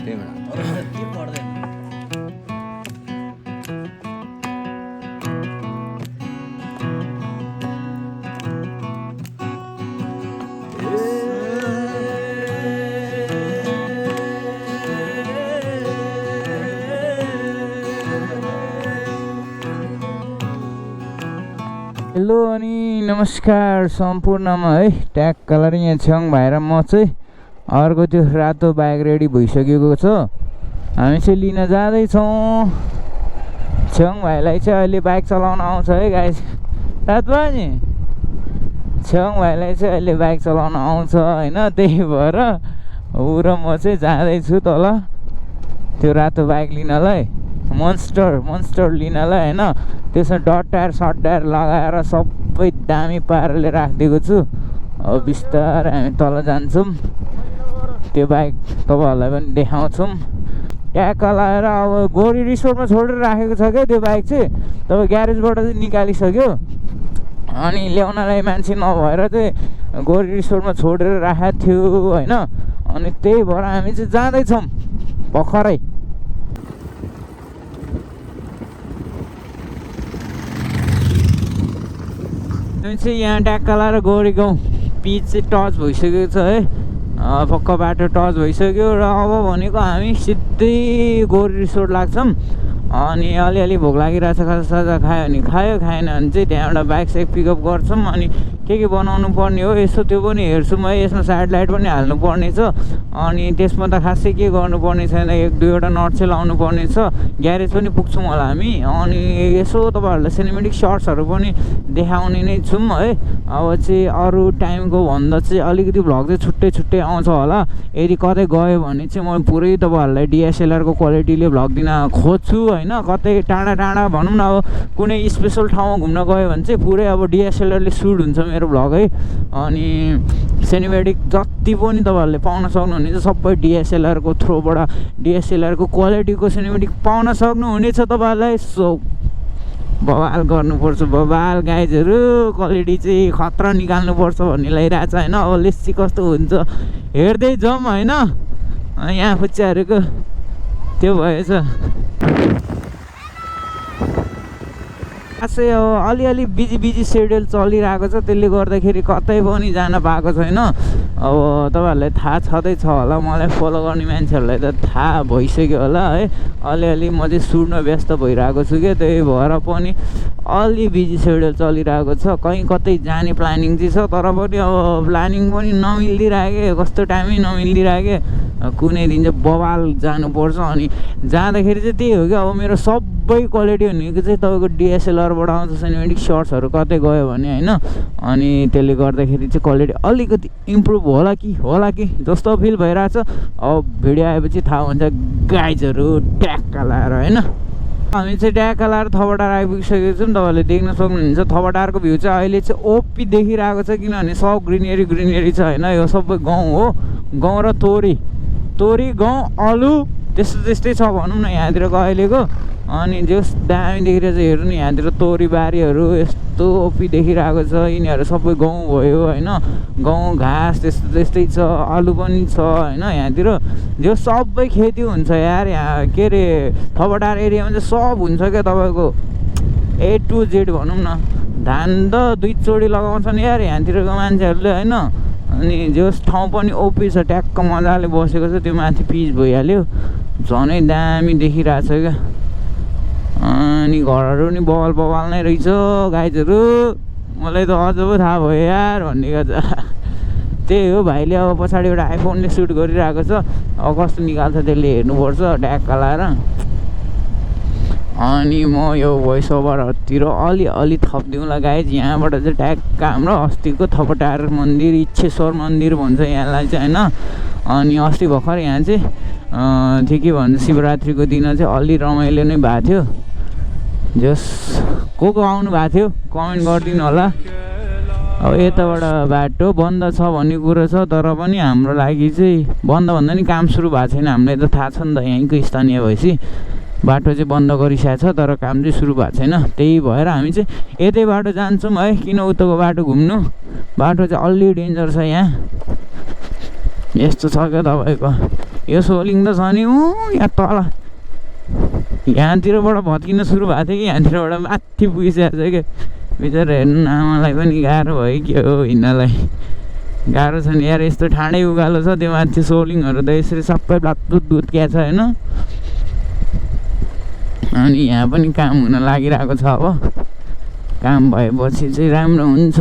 त्यही भएर के पर्दैन। हेलो अनि नमस्कार सम्पूर्णमा है ट्याग कलर यहाँ छेउङ भएर म चाहिँ अर्को त्यो रातो बाइक रेडी भइसकेको छ। हामी चाहिँ लिन जाँदैछौँ। छेउङ भाइलाई चाहिँ अहिले बाइक चलाउन आउँछ है गाइस। रात भयो नि छेउङ भाइलाई चाहिँ अहिले बाइक चलाउन आउँछ होइन। त्यही भएर ऊ र म चाहिँ जाँदैछु तल त्यो रातो बाइक लिनलाई, मोन्स्टर लिनलाई होइन। त्यसमा डट टायर सर्ट टायर लगाएर सबै दामी पाराले राखिदिएको छु। अब बिस्तारै हामी तल जान्छौँ। त्यो बाइक तपाईँहरूलाई पनि देखाउँछौँ। ट्याग लगाएर अब गोरी रिसोर्टमा छोडेर राखेको छ क्या त्यो बाइक चाहिँ। तपाईँ ग्यारेजबाट चाहिँ निकालिसक्यो अनि ल्याउनलाई मान्छे नभएर चाहिँ गोरी रिसोर्टमा छोडेर राखेको थियो होइन। अनि त्यही भएर हामी चाहिँ जाँदैछौँ भर्खरै। चाहिँ यहाँ ट्याक्का लाएर गौरी गाउँ पिच चाहिँ टच भइसकेको छ है। पक्का बाटो टच भइसक्यो र अब भनेको हामी सिधै गौरी रिसोर्ट लाग्छौँ। अनि अलिअलि भोक लागिरहेछ, खाजा खायो भने खायो, खाएन भने चाहिँ त्यहाँबाट बाइक साइक पिकअप गर्छौँ। अनि के बनाउनु पर्ने हो यसो त्यो पनि हेर्छु म। यसमा साइड लाइट पनि हाल्नु पर्ने छ। अनि त्यसमा त खासै के गर्नुपर्ने छैन, एक दुईवटा नट चाहिँ लाउनु पर्ने छ। ग्यारेज पनि पुग्छौँ होला हामी। अनि यसो तपाईँहरूलाई सिनेमेटिक सर्ट्सहरू पनि देखाउने नै छौँ है। अब चाहिँ अरू टाइमको भन्दा चाहिँ अलिकति भ्लग चाहिँ छुट्टै आउँछ होला। यदि कतै गयो भने चाहिँ म पुरै तपाईँहरूलाई डिएसएलआरको क्वालिटीले भ्लग दिन खोज्छु होइन। कतै टाढा भनौँ न अब कुनै स्पेसल ठाउँमा घुम्न गयो भने चाहिँ पुरै अब डिएसएलआरले सुट हुन्छ मेरो भ्लग है। अनि सिनेमेटिक जति पनि तपाईँहरूले पाउन सक्नुहुनेछ सबै डिएसएलआरको थ्रोबाट, डिएसएलआरको क्वालिटीको सिनेमेटिक पाउन सक्नुहुनेछ तपाईँहरूलाई। सो बवाल गर्नुपर्छ, बवाल गाइजहरू। क्वालिटी चाहिँ खतरा निकाल्नुपर्छ भन्ने लागिरहेछ होइन। अब लेसी कस्तो हुन्छ हेर्दै जाउँ होइन। यहाँ खुच्चाहरूको त्यो भएछ। खासै अब अलिअलि बिजी सेड्युल चलिरहेको छ, त्यसले गर्दाखेरि कतै पनि जान पाएको छैन। अब तपाईँहरूलाई थाहा छँदैछ होला, मलाई फलो गर्ने मान्छेहरूलाई त थाहा भइसक्यो होला है। अलिअलि म चाहिँ सुट्न व्यस्त भइरहेको छु क्या। त्यही भएर पनि अलि बिजी सेड्युल चलिरहेको छ। कहीँ कतै जाने प्लानिङ चाहिँ छ, तर पनि अब प्लानिङ पनि नमिलिदिरहेको, कस्तो टाइमै नमिलिदिरहेको। कुनै दिन चाहिँ बवाल जानुपर्छ। अनि जाँदाखेरि चाहिँ त्यही हो क्या, अब मेरो सबै क्वालिटी भनेको चाहिँ तपाईँको डिएसएलआरबाट आउँछ सिनेमेटिक सर्ट्सहरू कतै गयो भने होइन। अनि त्यसले गर्दाखेरि चाहिँ क्वालिटी अलिकति इम्प्रुभ होला कि जस्तो फिल भइरहेछ। अब भिडियो आएपछि थाहा हुन्छ गाइजहरू। ट्याक्का लाएर होइन हामी चाहिँ ट्याक्का लाएर थपटार आइपुगिसकेको छौँ। तपाईँहरूले देख्न सक्नुहुन्छ थपटारको भ्यू चाहिँ अहिले चाहिँ ओपी देखिरहेको छ, किनभने सब ग्रिनेरी छ होइन। यो सबै गाउँ हो, गाउँ र तोरी गाउँ अलु त्यस्तै छ भनौँ न यहाँतिरको अहिलेको। अनि जस दामी देखिरहेको छ हेर्नु नि, यहाँतिर तोरी बारीहरू यस्तो ओपी देखिरहेको छ। यिनीहरू सबै गाउँ भयो होइन। गाउँ घाँस त्यस्तै छ, आलु पनि छ होइन। यहाँतिर जो सबै खेती हुन्छ यार। यहाँ के अरे थपटार एरियामा चाहिँ सब हुन्छ क्या तपाईँको A to Z भनौँ न। धान त 2 चोटि लगाउँछन् यार यहाँतिरको मान्छेहरूले होइन। अनि जस ठाउँ पनि ओपी छ, ट्याक्क मजाले बसेको छ। त्यो माथि पिच भइहाल्यो, झनै दामी देखिरहेछ क्या। अनि घरहरू नि बवाल नै रहेछ गाइजहरू। मलाई त अझ पो थाहा भयो यार भन्ने गर्छ। त्यही हो, भाइले अब पछाडिबाट आइफोनले सुट गरिरहेको छ। अब कस्तो निकाल्छ त्यसले हेर्नुपर्छ ट्याक्का लाएर। अनि म यो भोइस ओभरतिर अलि थपिदिउँला गाइज। यहाँबाट चाहिँ ट्याक्क हाम्रो अस्तिको थपटार मन्दिर, इच्छेश्वर मन्दिर भन्छ यहाँलाई चाहिँ होइन। अनि अस्ति भर्खर यहाँ चाहिँ के भन्छ शिवरात्रिको दिन चाहिँ अलि रमाइलो नै भएको थियो। जस को आउनु भएको थियो कमेन्ट गरिदिनु होला। अब यताबाट बाटो बन्द छ भन्ने कुरो छ, तर पनि हाम्रो लागि चाहिँ बन्द भन्दा नि काम सुरु भएको छैन। हामीलाई त थाहा छ नि त यहीँको स्थानीय भएपछि बाटो चाहिँ बन्द गरिसकेको छ, तर काम चाहिँ सुरु भएको छैन। त्यही भएर हामी चाहिँ यतै बाटो जान्छौँ है। किन उताको बाटो घुम्नु, बाटो चाहिँ अलि डेन्जर छ यहाँ। यस्तो छ क्या तपाईँको। यो सोलिङ त छ नि यहाँ तल यहाँतिरबाट भत्किन सुरु भएको थियो कि यहाँतिरबाट माथि पुगिसकेको छ कि बिचरा हेर्नु आमालाई पनि गाह्रो भयो के हो हिँड्नलाई गाह्रो छ नि यार यस्तो ठाडै उकालो छ त्यो माथि सोलिङहरू त यसरी सबै ब्लातुत दुत्किया छ होइन अनि यहाँ पनि काम हुन लागिरहेको छ अब काम भएपछि चाहिँ राम्रो हुन्छ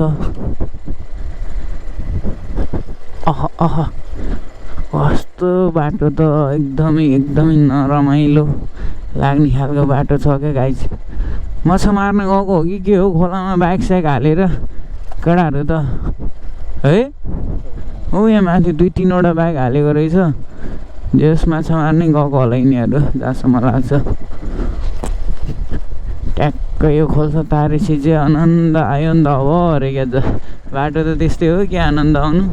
कस्तो बाटो त एकदमै नरमाइलो लाग्ने खालको बाटो छ क्या गाइज माछा मार्न गएको हो कि के हो खोलामा बाइक साइक हालेर केटाहरू त है हो यहाँ माथि 2-3वटा बाइक हालेको रहेछ जस माछा मार्नै गएको होला यिनीहरू जहाँसम्म लाग्छ ट्याक्कै यो खोल्सा तारेपछि चाहिँ आनन्द आयो नि त अब अरे क्या त बाटो त त्यस्तै हो कि आनन्द आउनु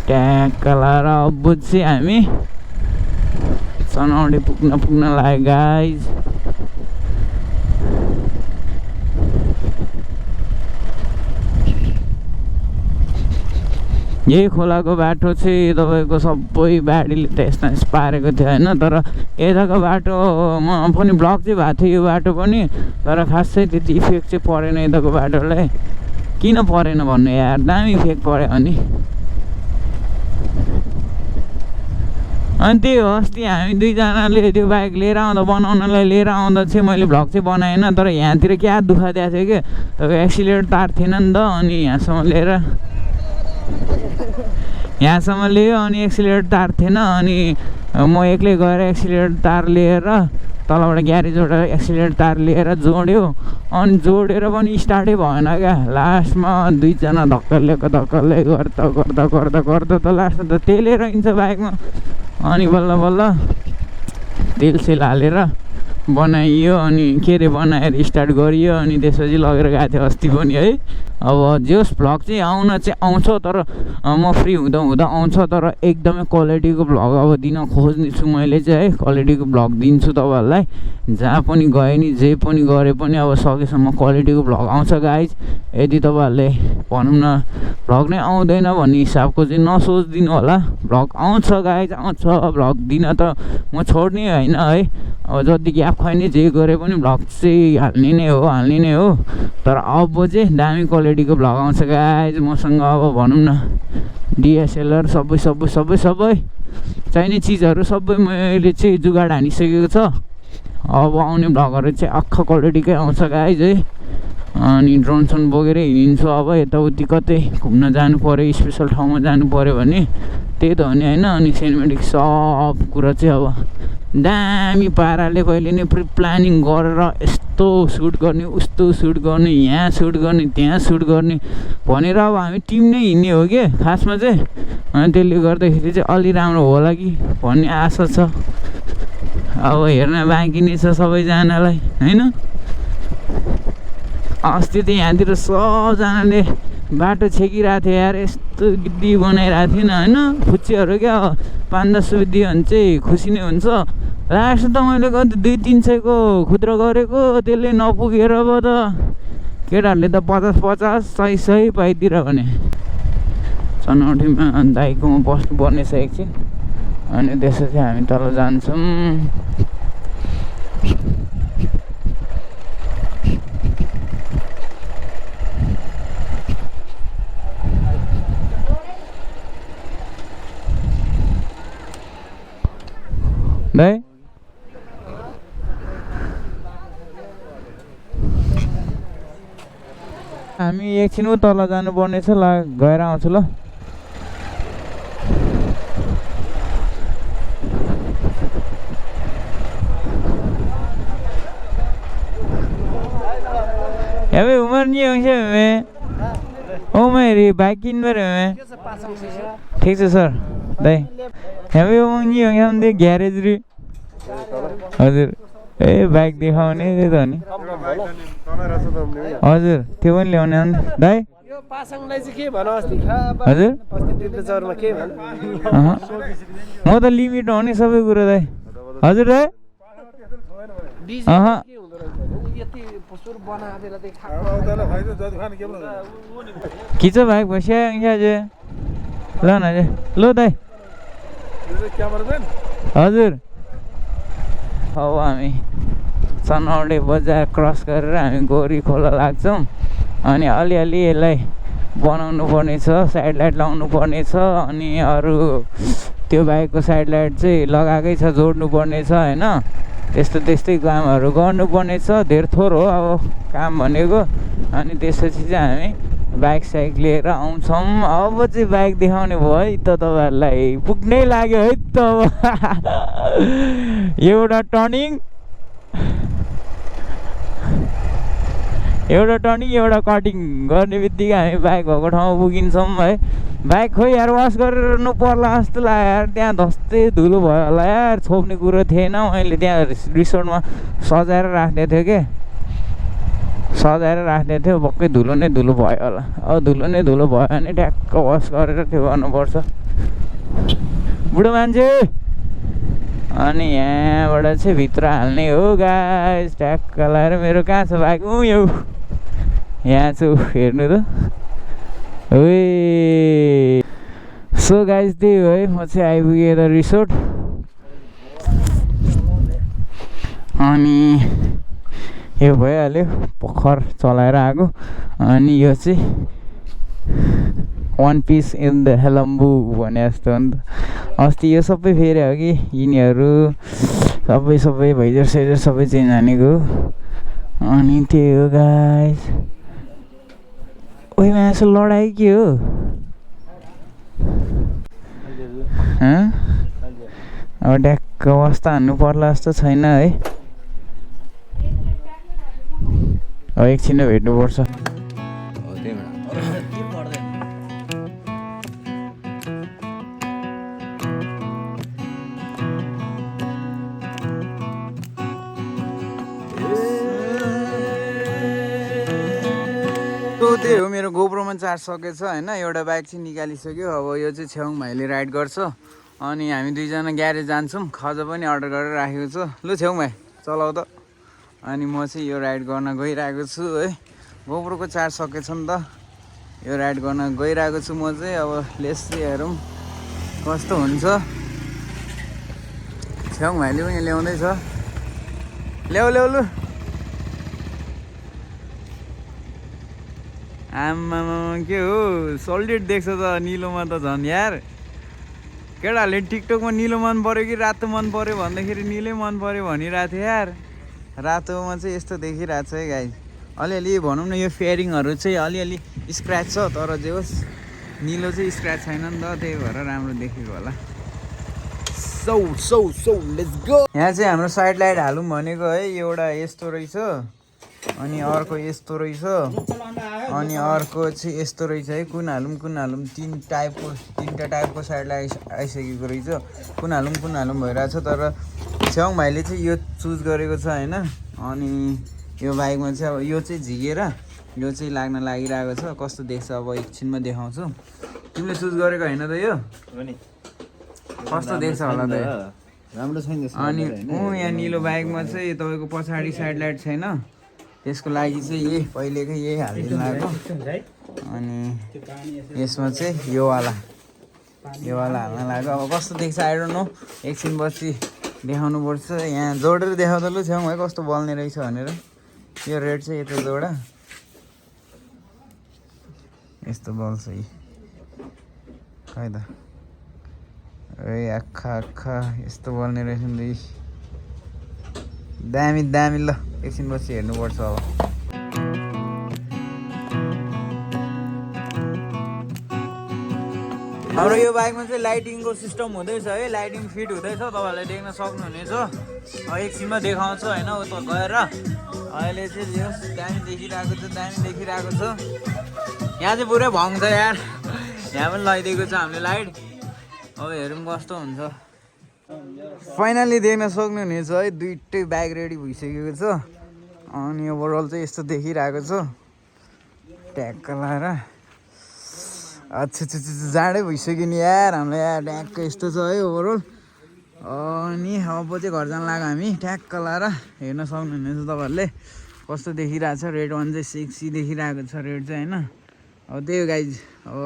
ट्याक्क लाएर अब चाहिँ हामी चनौडी पुग्न लाग्यो गाइज यही खोलाको बाटो चाहिँ तपाईँको सबै बाढीले त यस्तो पारेको थियो होइन तर यताको बाटोमा पनि ब्लक चाहिँ भएको थियो यो बाटो पनि तर खासै त्यति इफेक्ट चाहिँ परेन यताको बाटोलाई किन परेन भन्नु यार दामी इफेक्ट पऱ्यो अनि त्यही हो अस्ति हामी दुईजनाले त्यो बाइक लिएर आउँदा बनाउनलाई लिएर आउँदा चाहिँ मैले भ्लग चाहिँ बनाएन तर यहाँतिर क्या दुःख दिएको थियो कि तपाईँको एक्सिलेटर तार थिएन नि त अनि यहाँसम्म ल्यायो अनि एक्सिलेटर तार थिएन अनि म एक्लै गएर एक्सिलेटर तार लिएर तलबाट ग्यारेजबाट एक्सिलेटर तार लिएर जोड्यो अनि जोडेर पनि स्टार्टै भएन क्या लास्टमा दुईजना धक्कले गर्दा त लास्टमा त तेलै रहन्छ बाइकमा अनि बल्ल तेल सेल हालेर बनाइयो अनि के अरे बनाएर स्टार्ट गरियो अनि त्यसपछि लगेर गएको थियो अस्ति पनि है अब जोस् भ्लग चाहिँ आउँछ तर म फ्री हुँदा आउँछ तर एकदमै क्वालिटीको भ्लग अब दिन खोज्ने छु मैले चाहिँ है क्वालिटीको भ्लग दिन्छु तपाईँहरूलाई जहाँ पनि गए नि जे पनि गरे पनि अब सकेसम्म क्वालिटीको भ्लग आउँछ गाइज यदि तपाईँहरूले भनौँ न भ्लग नै आउँदैन भन्ने हिसाबको चाहिँ नसोचिदिनु होला भ्लग आउँछ गाइज आउँछ भ्लग दिन त म छोड्ने होइन है अब जति ग्याप खैने जे गरे पनि भ्लग चाहिँ हाल्ने नै हो तर अब चाहिँ दामी क्वालिटीको भ्लग आउँछ गाइज मसँग अब भनौँ न डिएसएलआर सबै चाहिने चिजहरू सबै मैले चाहिँ जुगाड हानिसकेको छ अब आउने भ्लगहरू चाहिँ आखा क्वालिटीकै आउँछ गाइज है अनि ड्रोन सोन बोकेर हिँडिन्छु अब यताउति कतै घुम्न जानु पऱ्यो स्पेसल ठाउँमा जानु पऱ्यो भने त्यही त हो नि होइन अनि सिनेमेटिक सब कुरा चाहिँ अब दामी पाराले पहिले नै प्रि प्लानिङ गरेर यस्तो सुट गर्ने उस्तो सुट गर्ने यहाँ सुट गर्ने त्यहाँ सुट गर्ने भनेर अब हामी टिम नै हिँड्ने हो कि खासमा चाहिँ अनि त्यसले गर्दाखेरि चाहिँ अलि राम्रो होला कि भन्ने आशा छ अब हेर्न बाँकी नै छ सबैजनालाई होइन अस्ति त यहाँतिर सबजनाले बाटो छेकिरहेको थियो यार यस्तो गिद्दी बनाइरहेको थिएन होइन फुच्चीहरू क्या 5-10 रुपियाँ दियो भने चाहिँ खुसी नै हुन्छ लास्ट त मैले कति 200-300को खुद्रा गरेको त्यसले नपुगेर अब त केटाहरूले त 50-50 100 पाइदिएर भने चनौटीमा दाइकोमा बस्नुपर्ने छ एकछिन अनि त्यसपछि हामी तल जान्छौँ दाइ हामी एकछिन तल जानुपर्ने छ ल गएर आउँछु ल Hemi umur ni yang siapa hemi? Oh meri bikin ber hemi. ठीक छ सर दाइ हामी नि हामीले ग्यारेज रे हजुर ए बाइक देखाउने त्यही त हो नि हजुर त्यो पनि ल्याउने हो नि दाइ यो पासाङलाई चाहिँ के भन अस्ति हजुर अस्ति टेम्परेचरमा के भन म त लिमिट हो नि सबै कुरा दाइ हजुर दाइ डिजे के हुँदो रहेछ यति पसुर बनाएर चाहिँ खिच बाइक बसिया यहाँ जे ल न ल दाइ हजुर अब हामी सनौडे बजार क्रस गरेर हामी गौरी खोला लाग्छौँ अनि अलिअलि यसलाई बनाउनु पर्ने छ साइड लाइट लाउनु पर्ने छ अनि अरू त्यो बाइकको साइड लाइट चाहिँ लगाएकै छ जोड्नु पर्ने छ होइन त्यस्तै कामहरू गर्नुपर्ने छ धेर थोर हो अब काम भनेको अनि त्यसपछि चाहिँ हामी बाइक साइक लिएर आउँछौँ अब चाहिँ बाइक देखाउने भयो है त तपाईँहरूलाई पुग्नै लाग्यो है त अब एउटा टर्निङ एउटा कटिङ गर्ने बित्तिकै हामी बाइक भएको ठाउँमा पुगिन्छौँ है बाइक खोइ यार वास गर्नु पर्ला जस्तो लाग्यो यार त्यहाँ धस्तै धुलो भयो होला यार छोप्ने कुरो थिएन मैले त्यहाँ रिसोर्टमा सजाएर राखिदिएको थियो के भक्कै धुलो नै धुलो भयो होला अब धुलो नै धुलो भयो भने ट्याक्क वास गरेर त्यो गर्नुपर्छ बुढो मान्छे अनि यहाँबाट चाहिँ भित्र हाल्ने हो गाइस ट्याक्क लाएर मेरो कहाँ छ बाइक यो यहाँ छु हेर्नु त ओइ सो गाइस त्यही हो है म चाहिँ आइपुगेँ त रिसोर्ट अनि यो भइहाल्यो भर्खर चलाएर आएको अनि यो चाहिँ one piece in the Helambu भने जस्तो हो नि त अस्ति यो सबै फेरि हो कि यिनीहरू सबै भैजर सैजर सबै चेन्ज हानेको अनि त्यही हो गाइस ओइ मासु लडाइ के हो अब ड्याक्क अवस्था हान्नु पर्ला जस्तो छैन है अब एकछिन भेट्नुपर्छ त्यही हो मेरो गोप्रोमा चार्ज सकेछ होइन एउटा बाइक चाहिँ निकालिसक्यो अब यो चाहिँ छेउमा भाइले राइड गर्छ अनि हामी दुईजना ग्यारेज जान्छौँ खजा पनि अर्डर गरेर राखेको छु लु छेउमा भाइ चलाउ त अनि म चाहिँ यो राइड गर्न गइरहेको छु है गोप्रोको चार्ज सकेछ नि त यो राइड गर्न गइरहेको छु म चाहिँ अब लेट्स हेरौँ कस्तो हुन्छ छेउमा भाइले पनि ल्याउँदैछ ल्याउ लु आमा के हो सल्टेड देख्छ त निलोमा त झन् यार केटाहरूले टिकटकमा निलो मन पऱ्यो कि रातो मन पऱ्यो भन्दाखेरि निलै मन पऱ्यो भनिरहेको थियो यार रातोमा चाहिँ यस्तो देखिरहेको छ है गाई अलिअलि भनौँ न यो फेयरिङहरू चाहिँ अलिअलि स्क्र्याच छ तर जे होस् निलो चाहिँ स्क्र्याच छैन नि त त्यही भएर राम्रो देखेको होला सौ लेट्स गो यहाँ चाहिँ हाम्रो साइड लाइट हालौँ भनेको है एउटा यस्तो रहेछ अनि अर्को यस्तो रहेछ अनि अर्को चाहिँ यस्तो रहेछ है कुन हालौँ तिनवटा टाइपको साइड लाइट आइसकेको रहेछ कुन हालौँ भइरहेछ तर छेउङ भाइले चाहिँ यो चुज गरेको छ होइन अनि यो बाइकमा चाहिँ अब यो चाहिँ झिकेर यो चाहिँ लाग्न लागिरहेको छ कस्तो देख्छ अब एकछिनमा देखाउँछु तिमीले चुज गरेको होइन त यो कस्तो देख्छ होला त राम्रो छैन अनि यहाँ निलो बाइकमा चाहिँ तपाईँको पछाडि साइड लाइट छैन त्यसको लागि चाहिँ पहिलेकै यही हालिदिनु लाग्यो अनि यसमा चाहिँ योवाला हाल्न लाग्यो अब कस्तो देख्छ आई डोन्ट नो एकछिन पछि देखाउनु पर्छ यहाँ जोडेर देखाउँदा लु छेउमा है कस्तो बल्ने रहेछ भनेर यो रेड चाहिँ यता जोडा यस्तो बल्छ खै त ए आखा यस्तो बल्ने रहेछ नि दामी ल एकछिन पछि हेर्नुपर्छ अब हाम्रो यो बाइकमा चाहिँ लाइटिङको सिस्टम हुँदैछ है लाइटिङ फिट हुँदैछ तपाईँहरूले देख्न सक्नुहुनेछ एकछिनमा देखाउँछु होइन उता गएर अहिले चाहिँ दामी देखिरहेको छ यहाँ चाहिँ पुरै भङ छ यार यहाँ पनि लगाइदिएको छ हामीले लाइट अब हेरौँ कस्तो हुन्छ फाइनली देख्न सक्नुहुनेछ है दुइटै बाइक रेडी भइसकेको छ अनि ओभरअल चाहिँ यस्तो देखिरहेको छ ट्याक्क लाएर अच्छा जाडै भइसक्यो नि यार हामीलाई यार ट्याक्क यस्तो छ है ओभरअल अनि अब चाहिँ घर जान लाग्यो हामी ट्याक्क लाएर हेर्न सक्नुहुनेछ तपाईँहरूले कस्तो देखिरहेको छ रेड वान चाहिँ सेक्सी देखिरहेको छ रेड चाहिँ होइन अब त्यही हो गाइज अब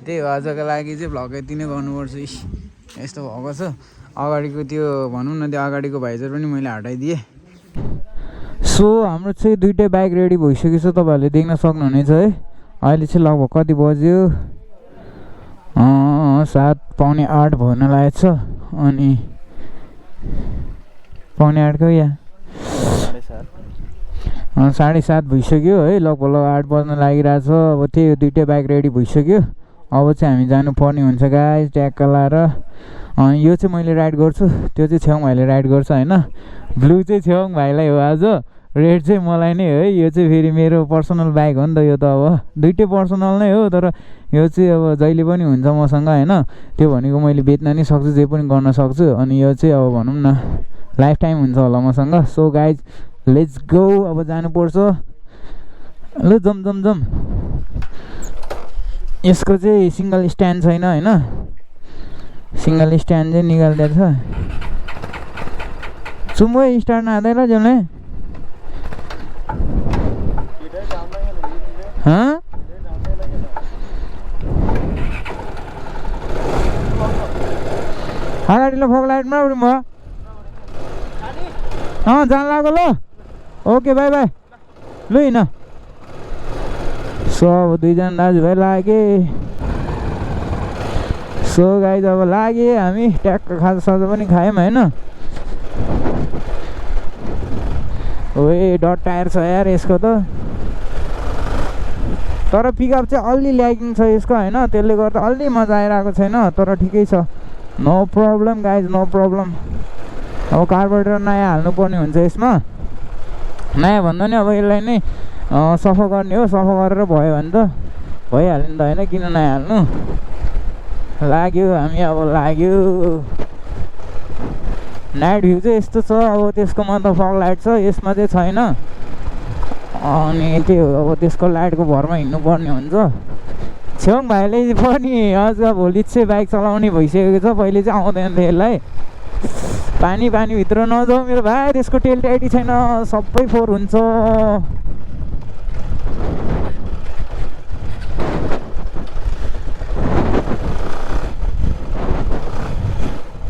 त्यही हो आजको लागि चाहिँ भ्लग यति नै गर्नुपर्छ। यस्तो भएको छ। अगाडिको त्यो भनौँ न त्यो अगाडिको भाइजर पनि मैले हटाइदिएँ। सो हाम्रो चाहिँ दुइटै बाइक रेडी भइसकेको छ, तपाईँहरूले देख्न सक्नुहुनेछ है। अहिले चाहिँ लगभग कति बज्यो 7:45 भर्न लागेको छ। अनि 7:45 या 7:30 भइसक्यो है। लगभग 8 बज्न लागिरहेछ। अब त्यही दुइटै बाइक रेडी भइसक्यो। अब चाहिँ हामी जानुपर्ने हुन्छ गाइस ट्याक्क लाएर। यो चाहिँ मैले राइड गर्छु, त्यो चाहिँ छेउङ भाइले राइड गर्छ होइन। ब्लू चाहिँ छेउङ भाइलाई हो आज, रेड चाहिँ मलाई नै है। यो चाहिँ फेरि मेरो पर्सनल बाइक हो नि त। यो त अब दुइटै पर्सनल नै हो, तर यो चाहिँ अब जहिले पनि हुन्छ मसँग होइन। त्यो भनेको मैले बेच्न नि सक्छु, जे पनि गर्न सक्छु। अनि यो चाहिँ अब भनौँ न लाइफ टाइम हुन्छ होला मसँग। सो गाइज लेट्स गो, अब जानुपर्छ। ल जम यसको चाहिँ सिङ्गल स्ट्यान्ड छैन होइन, सिङ्गल स्ट्यान्ड चाहिँ निकालिदिएको छ। चुम्बो स्टार्ट नआउँदैन जसले अगाडिलो फक लाइटमा उठ्नु भयो। जान लाग्यो ल। Okay by by. लु हिँड। सो अब दुईजना दाजुभाइ लागे। सो गाइज अब लागे हामी ट्याक्क खाजासाजा पनि खायौँ होइन। ओए डट टायर छ यार यसको त, तर पिकअप चाहिँ अलि ल्यागिङ छ यसको होइन। त्यसले गर्दा अलि मजा आइरहेको छैन, तर ठिकै छ। No problem guys, no problem. अब कार्बोरेटर नयाँ हाल्नुपर्ने हुन्छ यसमा। नयाँ भन्दा नि अब यसलाई नै सफा गर्ने हो। सफा गरेर भयो भने त भइहाल्यो नि त होइन, किन नयाँ हाल्नु। लाग्यो हामी अब लाग्यो। नाइट भ्यू चाहिँ यस्तो छ। अब त्यसको मतलब फग लाइट छ, यसमा चाहिँ छैन। अनि त्यो अब त्यसको लाइटको भरमा हिँड्नुपर्ने हुन्छ। छेउङ भाइले पनि आज भोलि चाहिँ बाइक चलाउने भइसकेको छ, पहिले चाहिँ आउँदैन थियो यसलाई। पानीभित्र नजाऊ मेरो भाइ, त्यसको टेल टाइटी छैन, सबै फोहोर हुन्छ।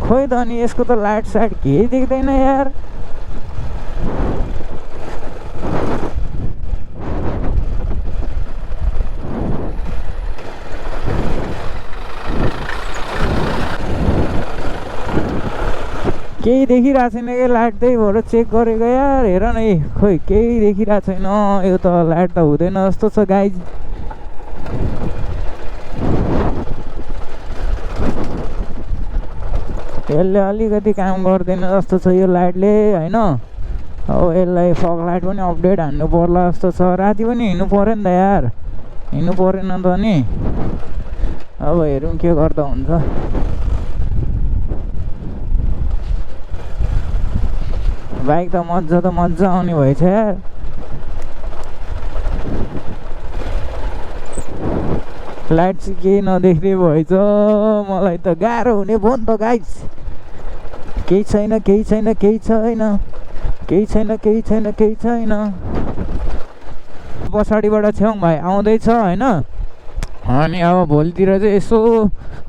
खोइ त अनि यसको त लाइट साइट केही देख्दैन यार। केही देखिरहेको छैन कि लाइट, त्यही भएर चेक गरेको यार। हेर न है, खोइ केही देखिरहेको छैन। यो त लाइट त हुँदैन जस्तो छ गाइज। यसले अलिकति काम गर्दैन जस्तो छ यो लाइटले होइन। अब यसलाई फग लाइट पनि अपडेट हान्नु पर्ला जस्तो छ। राति पनि हिँड्नु पऱ्यो नि त यार, हिँड्नु परेन त नि। अब हेरौँ के गर्दा हुन्छ। बाइक त मजा आउने भएछ यार। लाइट चाहिँ केही नदेख्ने भएछ। मलाई त गाह्रो हुने भयो नि त गाइज। केही छैन केही छैन केही छैन केही छैन केही छैन केही छैन। पछाडिबाट छेउङ भाइ आउँदैछ होइन। अनि अब भोलितिर चाहिँ यसो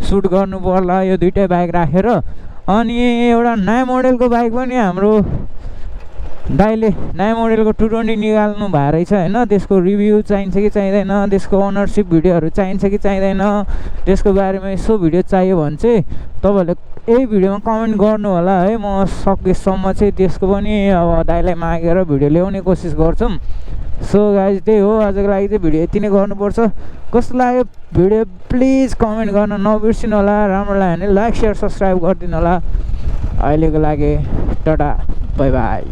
सुट गर्नु पर्ला यो दुइटै बाइक राखेर। अनि एउटा नयाँ मोडलको बाइक पनि हाम्रो दाइले नयाँ मोडलको 220 निकाल्नु भएको रहेछ होइन। त्यसको रिभ्यू चाहिन्छ कि चाहिँदैन, त्यसको ओनरसिप भिडियोहरू चाहिन्छ कि चाहिँदैन, त्यसको बारेमा यसो भिडियो चाहियो भने चाहिँ तपाईँहरूले यही भिडियोमा कमेन्ट गर्नु होला है। म सकेसम्म चाहिँ त्यसको पनि अब दाइलाई मागेर भिडियो ल्याउने कोसिस गर्छौँ। सो गाइज त्यही हो, आजको लागि चाहिँ भिडियो यति नै गर्नुपर्छ। कस्तो लाग्यो भिडियो प्लिज कमेन्ट गर्न नबिर्सिनु होला। राम्रो लाग्यो भने लाइक सेयर सब्सक्राइब गरिदिनु होला। अहिलेको लागि टाटा बाई बाई।